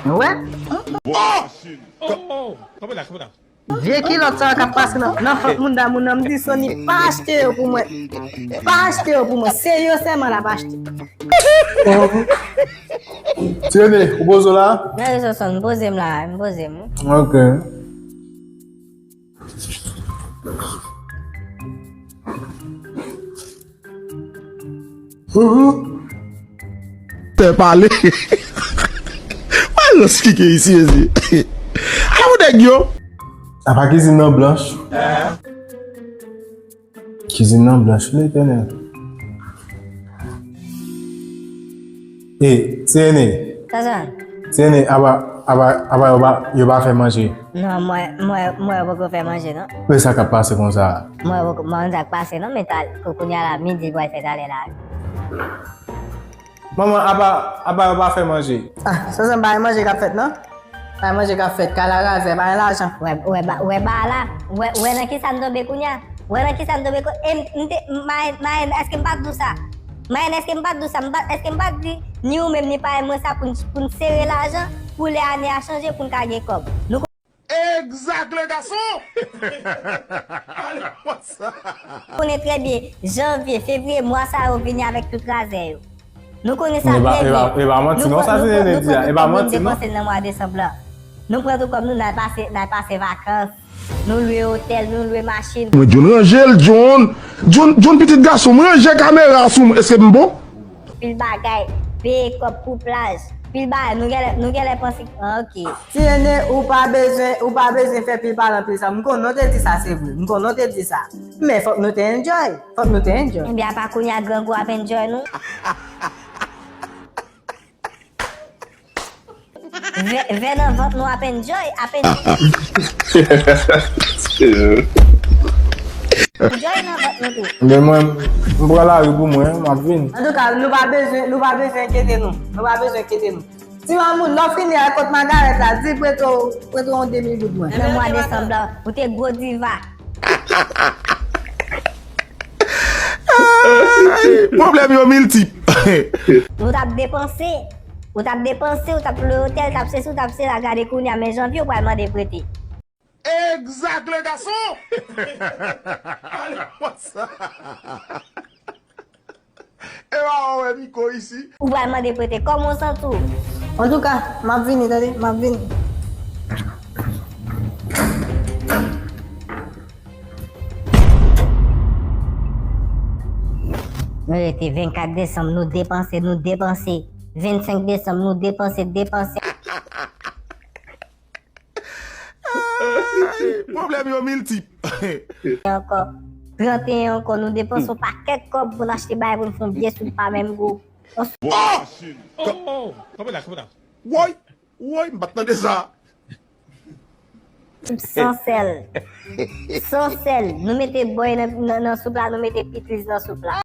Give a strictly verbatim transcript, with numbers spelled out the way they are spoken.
Wè? Oh! Oh! Kanpe la, kanpe la. Vye kilòt sa yo k ap pase nan, nan vant moun damoun nan, m di Sony pa achte yo pou mwen. Pa achte yo pou mwen. Se yo sèlman l ap achte. Ti Rene, ou poze w la? Nan rezo Sony, m poze m la, m poze m. Ok. Tè pale. Wè rans ki gen isi, mezye. Ala pou nèg yo. Apa kizin nan blanch? Kizin nan blanch, Letènèl. E, Ti Rene. Sa sa? Ti Rene, apa, apa, apa yo pa, yo pa fè manje? Non, mwen, mwen, mwen poko fè manje, non. Men sa k ap pase konsa? Mwen poko, mwen sa k pase, non, men ta, kou-, kounye a la, midi pral fè talè la. Manman, apa, apa yo pa fè manje? Ah, sa sa, pa gen manje k ap fèt, non? Pa gen manje k ap fèt, kay la razè, pa gen lajan. Wè, wè, ba, wè, ba la, wè, wè nan kisa m tonbe kounye a? Wè nan kisa m tonbe ko-, e m, m te, Mayen, Mayen, èske m pa t di w sa? Mayen, èske m pa t di w sa? M pa, èske m pa t di ni ou menm ni parenn mwen sa pou n, pou n sere lajan, pou lè ane a chanje, pou n ka gen kòb? Nou Exact, le garçon! Ale, what's up? Konnen trè byen, janvye, fevriye, mwa sa yo vini avèk tout razè yo. Nou konnen sa trè byen. E pa, e pa, e pa manti non, sa se Nene di a, e pa manti non. Nou depanse nan mwa desanm lan. Nou pran tout kòb nou, n al pase, n al pase vakans. Nou lwe otèl, nou lwe machin. Mwen, John, ranje l, John. John, John, pitit gason m, ranje kamera sou mwen. Èske m bon? Pil bagay, peye kòb pou plaj. Pil bagay, nou genlè, nou genlè panse, ah, ok. Ti Nene, ou pa bezwen, ou pa bezwen fè pil pale anpil sa. M konnen w te di sa, se vre. M konnen w te di sa. Men fòk nou te enjoy. Fòk nou te enjoy. Ebyen, apa kounye a grangou ap enjoy nou? Vè, vè nan vant nou ap enjoy, ap enjoy. Enjoy nan vant nou tou. Men mwen, m pran lari pou mwen, m ap vin. Antouka, nou pa bezwen, nou pa bezwen enkyete nou. Nou pa bezwen enkyete nou. Ti mamoun, lè w fini al kot Magarèt la, di l prete w, prete w yon demi goud mwen. Nan mwa desanm lan, ou te gwo diva. Ay, pwoblèm yo miltip. Nou t ap depanse. Ou t ap depanse, ou t ap lwe otèl, t ap sesi, ou t ap sela, gade kounye a, men janvye ou pral mande prete. Exact, le garçon! Ale, what's up? E pa wè Miko isi. Ou pral mande prete, kòman w santi w? Antouka, m ap vini, tande, m ap vini. Nou rete vennkat desanm, nou depanse, nou depanse. Vennsenk desanm, nou depanse, depanse. Ay, pwoblèm yo miltip. Ankò, tranteyen ankò, nou depanse yon pakèt kòb pou n achte bagay pou n fè yon byen sou pa menm gou. Oh! Oh! Kanpe la, kanpe la. Woy! Woy, m pa t tande sa. San sèl. San sèl. Nou mete bòy nan, nan, nan soup la, nou mete pikliz nan soup la.